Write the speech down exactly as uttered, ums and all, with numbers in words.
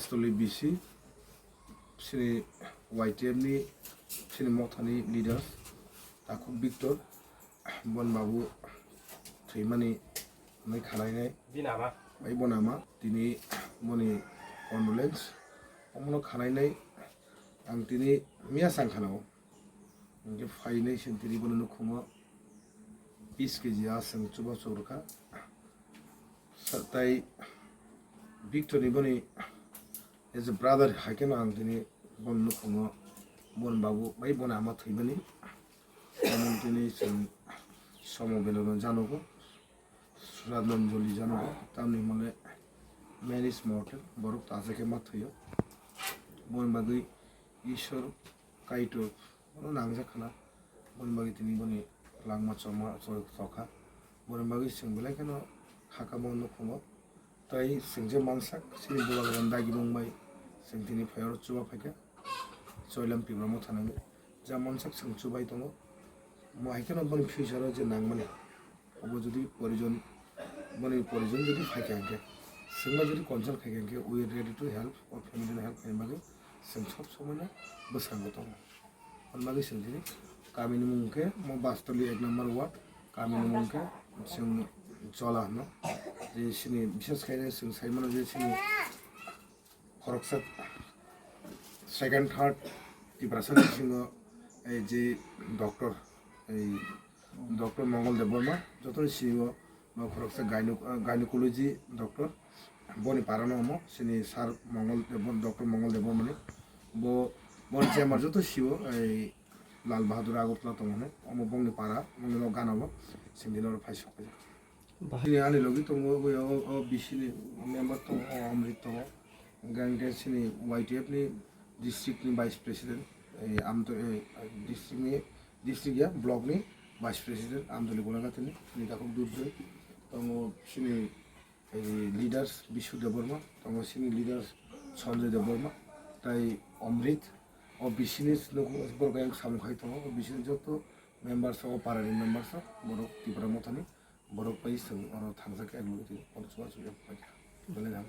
Tuli B C, sini Y T F ni, sini mothani leaders, Takhuk Victor, Bon Babu thwimani hwnwi khwlainai. Bini ama. Bai bon ama, tini boni condolence, omono khwlainai, ang tini miya sang khana o. Hingke phainai seng tini bono nukhungo bis keji aswng chuba chubrukha. Sa-, tai Victor ni boni as a brother hai kheno ang tini bono nukhungo, bon babu bai bon ama thwimani. Omo tini chwng somo belano janogo. Sraddhanjali jano, tamni hwnmale man is mortal, borok tajakhe ma thwio. Boni bagwi Ishwar Kaitor bono nangjak khna, boni bagwi tini boni langma choma chokha. Boni bagwi chwng belai kheno hakamo nukhungo. Tai chwng je mansak, chini bubagrani dagimung bai chwng tini phai oro chuba phaikha. Choilam Tipra Motha nangwi. Ja mansak chwng chubai tongo. Mo hai kheno boni future o je nangmani. Obo jodi porijon, boni porijon jodi phaikha hwnkhe, chwngno jodi consult khaikha hwnkhe, we are ready to help or family no help khaina bagwi chwng sob somoino bwskango tongo. Hwnma bagwi chwng tini kamini mung khe mo Bastoli ek number ward, kamini mung khe chwng Chola hwno. Je chini bishes khaina chwng sai mano je chini khoroksa second, third Tiprasa bisingo ei je doctor, ei doctor Mongol Debbarma, jotoni sinigo bo khoroksa gyno-, gynecology doctor, boni parano omo, sini sir Mongol Debbar-, doctor Mongol Debbarmani. Bo, boni chamber joto sio, ei Lal Bahadur Agartala tongo hwnwi, omo bongni para, bongni nok gana bo, sini dino phai sok. Bahai ani logi tongo, o, o, o B C ni member tongo, o Amrit tongo. Hingke sini Y T F ni district ni vice president, ei, amto, ei, district ni, district ya, block ni vice president, Amtoli Golaghat ni, ni takhuk Durjoy. Tongo sini, ei, leaders Bishu Debbarma, tongo sini leaders Sanjay Debbarma, tai Amrit, o B C ni borok yang samung khai tongo, o B C ni joto members, o para ni members, borok Tipra Motha ni, borok bai chwng oro thangjak khe ang nugwi tini, oro chubachu yang paikha. Belai ham.